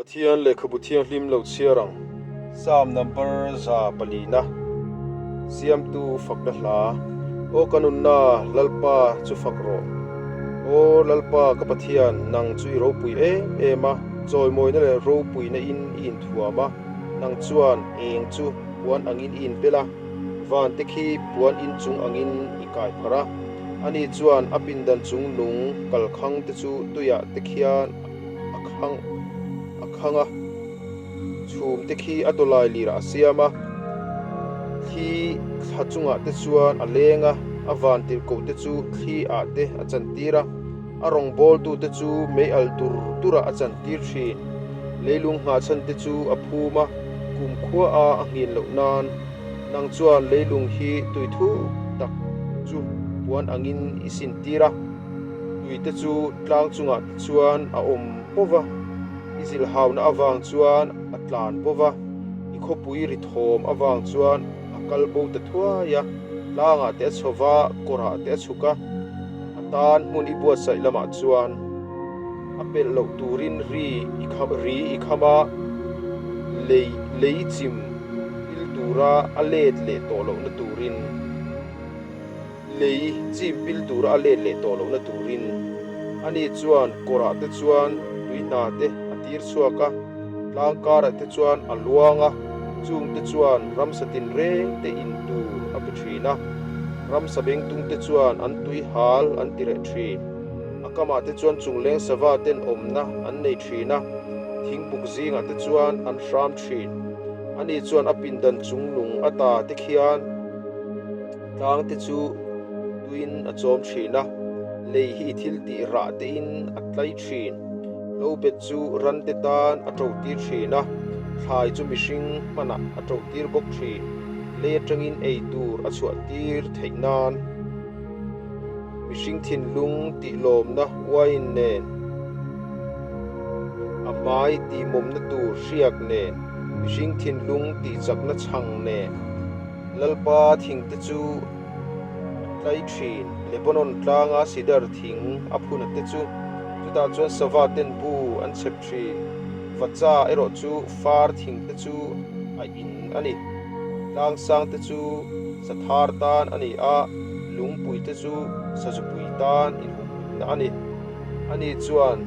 Pathian lehkhabu thianghlim lo chhiar ang. Psalm number 400 Siamtu fakna hla. Aw ka nunna, Lalpa chu fak rawh. Aw Lalpa ka Pathian, nang chu i ropui em em a, chawimawina leh ropuina in i inthuam a, nang chuan eng chu puan angin i inbel a, van te khi puan inchung angin i kai pharh a. Ani chuan a pindan chung nung kalkhang te chu tuiah te khian a khang a khang a, chhum te khi a tawlai lirah a siam a, thli thla chungah te chuan a leng a, a van tirhkoh te chu thli ah te a chantir a, a rawngbawltu te chu mei al dur durah a chantir thin. Leilung nghahchhan te chu a phum a, kum khua a a nghin loh nan nang chuan leilung hi tui thuk tak chu puan angin i sintir a. Tui te chu tlang chungah te chuan a awm pawh va, i zilhauna avang chuan a tlan pawh va, i khawpui ri thawm avang chuan a kal bo ta thuai a, tlangah te a chho va, kawrah te a chhuk a, a tan hmun i buatsaih lamah chuan a pelh loh turin ri i kham ri i kham a, lei lei chim pil tura a let leh tawh lohna turin. Lei chim pil tura a let leh tawh lohna turin ani chuan kawrah te chuan tui hna te a tir chhuak a, tlang karah te chuan a luang a, chung te chuan ramsa tinreng te in tur a pe thin a, ramsa bengtung te chuan an tui hal an ti reh thin. A kamah te chuan chungleng sava ten awmna an nei thin a, thingbuk zingah te chuan an hram thin. Ani chuan a pindan chungnung ata te khian. Tlang te chu tuin a chawm thin a, lei hi i thil tih rah tein a tlai thin. Hlo bet chu ran te tan a to tir thin a, thlai chu mihring hmanah a to tir bawk thin. Lei atangin ei tur a chhuah tir theih nan mihring thinlung tih lawmna uain nen, a hmai tihmawmna tur hriak nen, mihring thinlung tih chakna chhang nen. Lalpa thing te chu a tlai thin, Lebanon tlanga sidar thing a phun a te chu, chutah chuan sava ten bu an chhep thin. Vacha erawh chu far thing te chu a in a ni. Tlang sang te chu sathar tan a ni a, lungpui te chu sazupui tan inhumhimna a ni. Ani chuan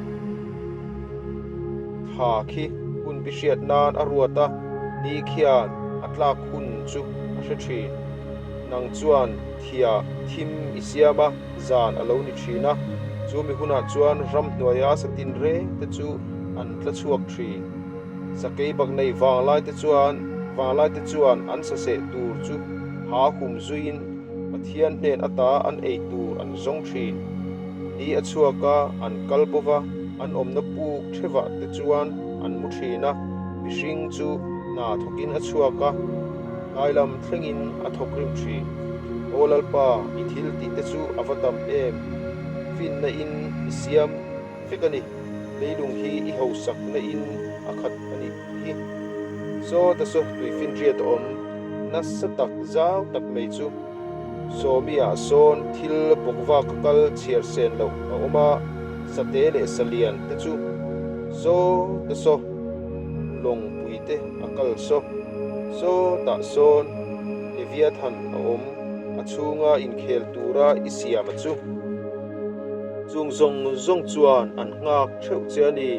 thla khi hun bihriat nan a ruat a, ni khian a tlak hun chu a hre thin. Nang chuan thia thim i siam a, zan a lo ni thin a, chu mi hunah chuan ramhnuaia satin reng te chu an tla chhuak thin. Sakei bak nei vanglai te chuan vanglai te chuan an saseh tur chu ha hum zuiin Pathian hnen ata an ei tur an zawng thin. Ni a chhuak a, an kal bo va, an awmna puk thevah te chuan an mu thin a, mihring chu hna thawkin a chhuak a, tlai lam thlengin a thawk rim thin. Aw Lalpa, i thil tih te chu a va tam em? Finna in i siam vek a ni, leilung hi i hausakna in a khat a nih hi. Saw ta saw tuifinriat a awm nasa tak zau tak mai chu. Sawmi-ah sawn thil bawkva ka kal chhiar sen loh a awm a, sate leh salian te chu saw ta saw, lawngpui te a kal saw, saw tah sawn Leviathan a awm, a chhunga inkhel tura i siam a chu. Chung zawng zawng chuan an nghak theuh che a ni,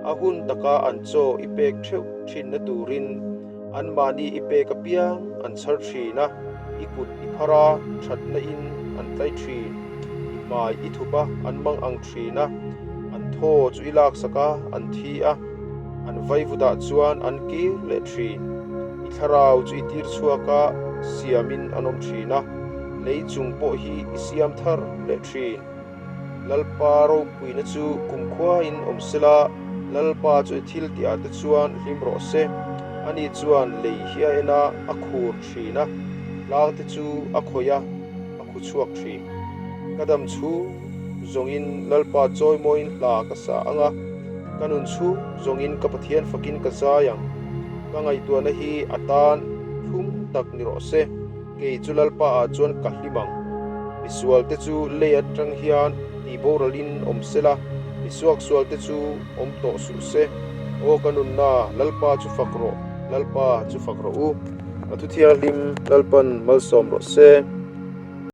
a hun taka an chaw i pek theuh thinna turin. Anmahni i pek apiang an chhar thin a, i kut i phar a, thatna in an tlai thin. I hmai i thup a, an mang ang thin a, an thaw chu i laksak a, an thi a, an vaivutah chuan an kir leh thin. I thlarau chu i tir chhuak a, siamin an awm thin a, lei chung pawh hi i siam thar leh thin. Lalpa ropuina chu kumkhuain awm sela, Lalpa chu i thil tihah te chuan hlim rawh se. Ani chuan lei hi a en a, a khur thin a, tlang te chu a khawih a, a khu chhuak thin. Ka dam chhung zawngin Lalpa chawimawiin hla ka sa ang a, ka nun chhung zawngin ka Pathian fakin ka zai ang. Ka ngaihtuahna hi a tan thlum tak ni rawh se. Kei chu Lalpa ah chuan ka hlim ang. Misual te chu lei atang hian tih boralin awm se la, misuaksual te chu awm tawh suh se. Aw ka nunna, Lalpa chu fak rawh, Lalpa chu fak rawh u. A thu thianghlim Lalpan malsawm rawh se.